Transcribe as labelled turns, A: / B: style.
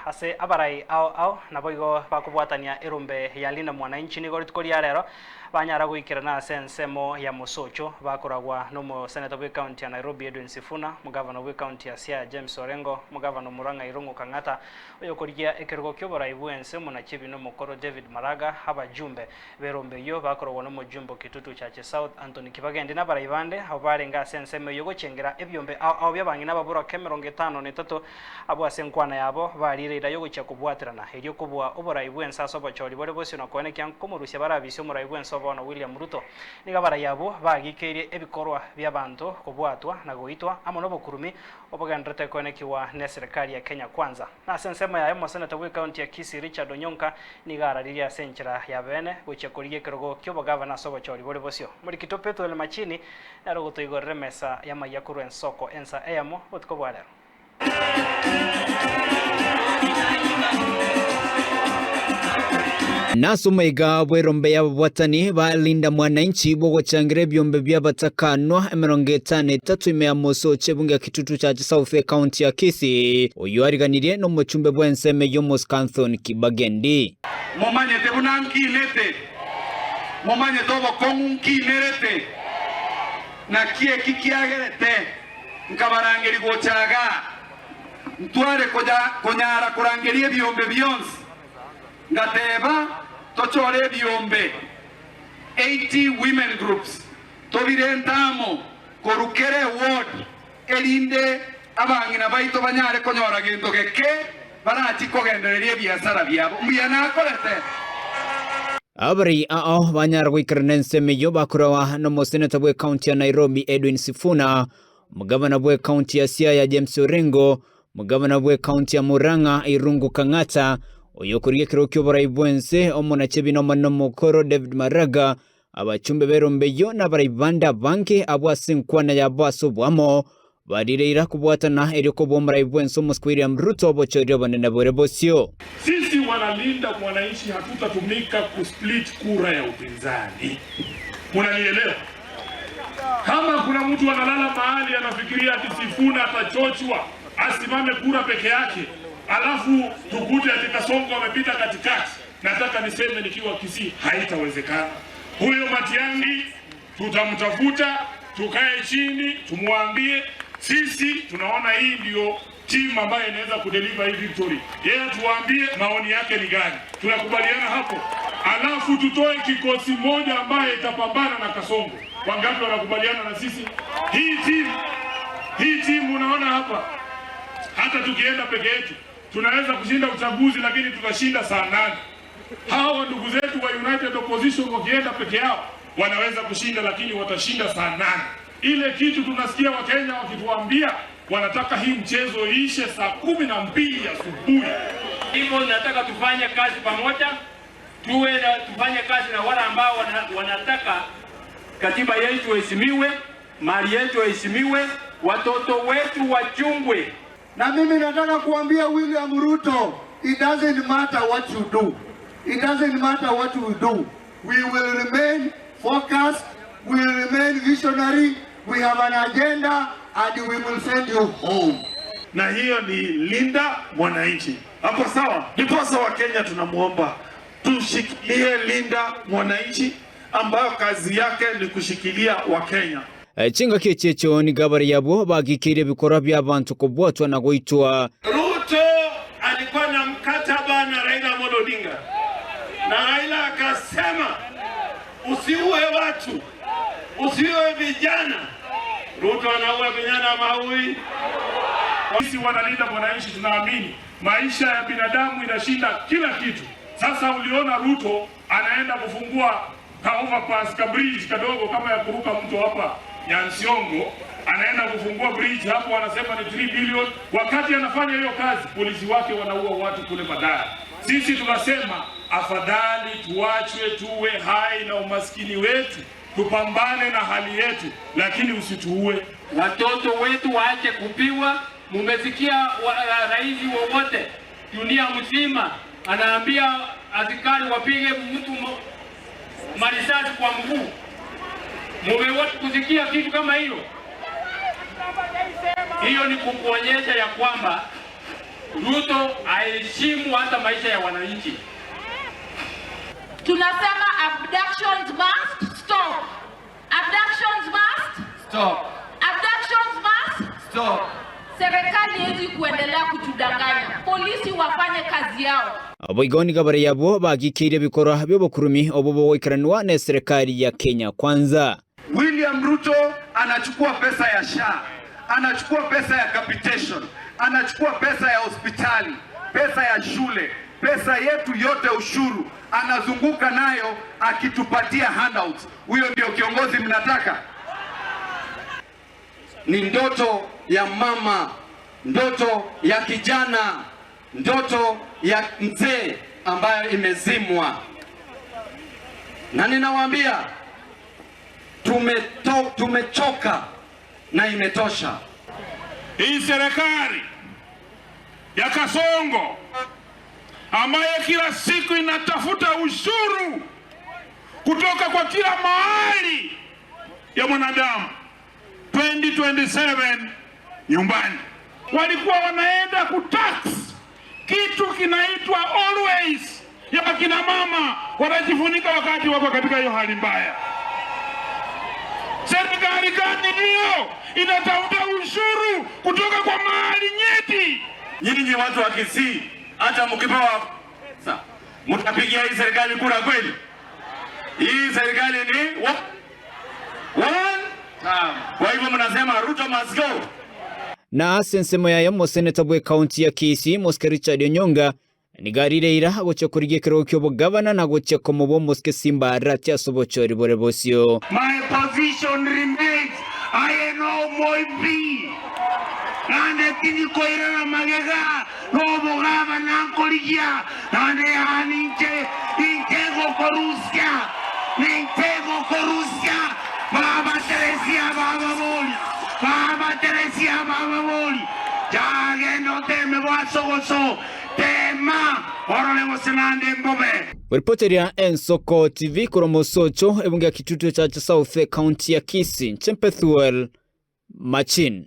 A: Ase abarai ao ao naboigo bakobwatania erumbe ya Linda Mwananchi nigo rituko ria rero banyara goikerana ase ensemo ya Mosocho bakoragwa n'omoseneta bwe county ya Nairobi Edwin Sifuna, omogavana bwe county ya Siaya James Orengo, omogavana Murang'a Irungu Kang'ata, oyokorigia ekerogo kia oborai bw'ense omonachibi n'omokoro David Maraga, abajumbe b'erombe eyio bakoragwa n'omojumbe o Kitutu Chache South Anthony Kibagendi na abarai bande abwo barenge ase ensemo eyio gochengera ebiombe ao ao bi'abang'ina ababoraka 53 abwo ase enkwana yabo barire eira y'ogochia kobwaterana erio kobua oborai bw'ense ase obochori bore bosio na koenekia nkomorusia barabisia omorai bw'ense obono William Ruto. Nigo abarai abwo bagikeirie ebikorwa bi'abanto kobwatwa na goitwa amo nobokurumi obogenderete koenekigwa neserekari ya Kenya Kwanza. Na ase ensemo yaye omoseneta bw'ecounty ya Kisii Richard Onyonka nigo araririe ase enchera ya beene gochia korigia ekerogo ki'obogavana ase obochori bore bosio. Morikito Pethuel Machini nere ogotoigorera emesa y'amayia korwa ensoko ensa eyemo botuko bwa rero.
B: Nase omaiga bw'erombe y'ababwatani ba Linda Mwananchi bw'ogochangera ebiombe bi'abatakanwa 53 ime ya Mosocho ebunge ya Kitutu Chache South ecounty ya Kisii, oyio ariganirie nomochumbe bw'ensemo eyio Mosque Anthony Kibagendi.
C: Momanyete buna nkinete, momanyete obokong'u nkinerete, naki eki kiagerete nkabarangeria gocha igaa, ntware konyara korangeria ebiombe bionsi. Ngateba, Tochore ebiombe 80 women groups, tobirente amo korwa kera eward, erinde abang'ina baito banyare konyora gento geke barachie kogendereria ebiasara biabo. Mbuya nakorete.
B: Abarai ao banyara goikerana ensemo eyio bakoragwa nomoseneta bw'ecounty ya Nairobi Edwin Sifuna, omogavana bw'ecounty ya Siaya James Orengo, omogavana bw'ecounty ya Murang'a Irungu Kang'ata, oyokorigia ekerogo ki'oborai bw'ense omonachebina omonene omokoro David Maraga, abachumbe b'erombe eyio na abarai bande abange abwo ase enkwana yabo ase oboamo barire eira kobwatana erio kobua omorai bw'ense omosike William Ruto obochori obonene bore bosio.
D: Sisi wanalinda mwananchi hatutatumika kusplit kura ya upinzani. Munanielewa? Kama kuna mtu analala mahali anafikiria ati Sifuna atachochwa asimame kura peke yake, alafu tukute ati Kasongo amepita katikati, nataka niseme nikiwa Kisii, haitawezekana. Huyo Matiang'i tutamtafuta, tukae chini, tumwambie sisi tunaona hii ndio timu ambayo inaweza kudeliver hii victory. Yeye tuambie maoni yake ni gani, tunakubaliana hapo, alafu tutoe kikosi moja ambaye itapambana na Kasongo. Wangapi wanakubaliana na sisi? Hii timu unaona hapa, hata tukienda peke yetu tunaweza kushinda uchaguzi, lakini tutashinda saa 8. Hawa ndugu zetu wa United Opposition wakienda peke yao wanaweza kushinda, lakini watashinda saa 8. Ile kitu tunasikia Wakenya wakituambia wanataka hii mchezo iishe saa 12 asubuhi.
E: Hivyo nataka tufanye kazi pamoja, tuwe na, tufanye kazi na wale ambao wanataka katiba yetu iheshimiwe, mali yetu iheshimiwe, watoto wetu wachungwe.
F: Na mimi nataka kuambia William Ruto, it doesn't matter what you do. It doesn't matter what we do. We will remain focused, we will remain visionary, we have an agenda and we will send you home.
G: Na hiyo ni Linda Mwananchi. Hapo sawa? Ndiposa wa Kenya tunamuomba tushikilie Linda Mwananchi ambayo kazi yake ni kushikilia Wakenya.
B: Chingaki echi echio nigo abarai abwo bagikeire ebikorwa bi'abanto kobwatwa na goitwa.
H: Ruto alikuwa na mkataba na Raila Amolo Odinga, na Raila akasema usiue watu, usiue vijana. Ruto anaua vijana maui.
D: Sisi wanalinda mwananchi tunaamini maisha ya binadamu inashinda kila kitu. Sasa uliona Ruto anaenda kufungua ka overpass ka bridge kadogo kama ya kuruka mto hapa Nyansiongo, anaenda kufungua bridge hapo, anasema ni 3 billion. Wakati anafanya hiyo kazi, polisi wake wanaua watu kule Mathare. Sisi tunasema afadhali tuachwe tuwe hai na umaskini wetu, tupambane na hali yetu, lakini usituue.
E: Watoto wetu waache kupiwa. Mumesikia rais wowote dunia mzima anaambia askari wapige mtu marisasi kwa mguu? Mumewahi kusikia kitu kama hiyo? Hiyo ni kukuonyesha ya kwamba Ruto aheshimu hata maisha ya wananchi.
I: Tunasema abductions must stop. Abductions must
C: stop.
I: Abductions must
C: stop.
I: Serikali haiwezi kuendelea kutudanganya. Polisi wafanye kazi yao.
B: Aboigoni gabare yabo bagikire bikora byobukurumi obo bowekeranwa na serikali ya Kenya Kwanza.
C: William Ruto anachukua pesa ya SHA, anachukua pesa ya capitation, anachukua pesa ya hospitali, pesa ya shule, pesa yetu yote ushuru, anazunguka nayo akitupatia handouts. Huyo ndio kiongozi mnataka? Ni ndoto ya mama, ndoto ya kijana, ndoto ya mzee ambayo imezimwa. Na ninawaambia tumechoka na imetosha.
D: Hii serikali ya Kasongo ambaye kila siku inatafuta ushuru kutoka kwa kila mahali ya mwanadamu, 2027 nyumbani walikuwa wanaenda kutax kitu kinaitwa always ya kina mama wanajifunika wakati wako katika hiyo hali mbaya. Serikali gani hiyo inatafuta ushuru kutoka kwa mahali nyeti?
C: Nyinyi watu wa Kisii, hata mkipewa pesa mtapigia hii serikali kura kweli? Hii serikali ni one. Kwa hivyo mnasema Ruto must go.
B: Na ase yayo moseneta bwe county ya Kisii Mosque Richard Onyonga nigarire ira gocha kurigia kiroko kyo bugavana na gocha komobo Mosque Simba Arati asobochori bore bosio.
J: My position remains. I know Moibi. Nande tini koirana magega no bugavana nkorigia nande haninche intego korusia nintego korusia baba Teresia baba boli baba Teresia baba boli jagendo teme bwasogoso tema orole gosenande mbobe.
B: Ripoteria Ensoko TV kuromosocho ebunge ya Kitutu cha South County ya Kisii Chempethuel Machin.